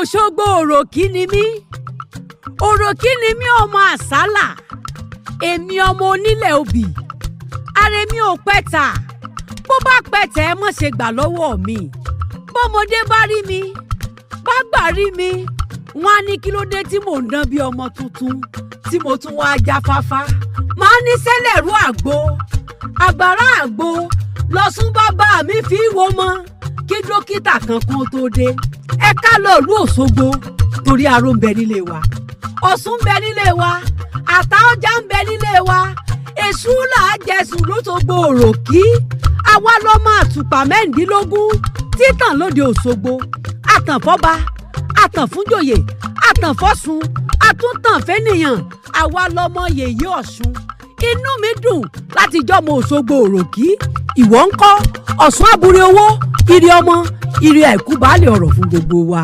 Òṣogbo òròkì ni mí, òròkì ni mí, ọmọ àsálà, èmi ọmọ onílẹ̀ obì, arẹ̀mí ò pẹ́ta, bó bá pẹ́tẹ́ ẹ mọ̀ ṣe gbà lọ́wọ́ mi. Bọ́mọdé bá rí mi, bá gbà rí mi, wọ́n á ní kí ló dé tí mò ń dán bí ọmọ tuntun tí mo tún wá jáfáfá. Màá ní sẹ́lẹ̀rú àgbo, àgbàrá àgbo lọ́sùn bàbá mi fi wo mọ́ kí dókítà kankan tó dé. Ẹ ká lọ ìlú Òṣogbo torí aró ń bẹ nílé wa, Ọ̀ṣun ń bẹ nílé wa, Àtaọ́jà ń bẹ nílé wa, èṣù là á jẹsùn lóṣogbo òròkì. Àwa lọ́mọ àtùpà 16 títàn lóde Òṣogbo, àtànfọ́ba, àtànfúnjòyè, àtànfọ́sùn, àtúntàn fẹ́nìyàn. Àwa lọ́mọ yèyé Ọ̀ṣun. Inú mi dùn láti jọ́mọ Òṣogbo òròkì. Ìwọ ńkọ́? Ọ̀ṣun àbúrò owó, ire ọmọ, ire àìkú baálé ọ̀rọ̀ fún gbogbo wa.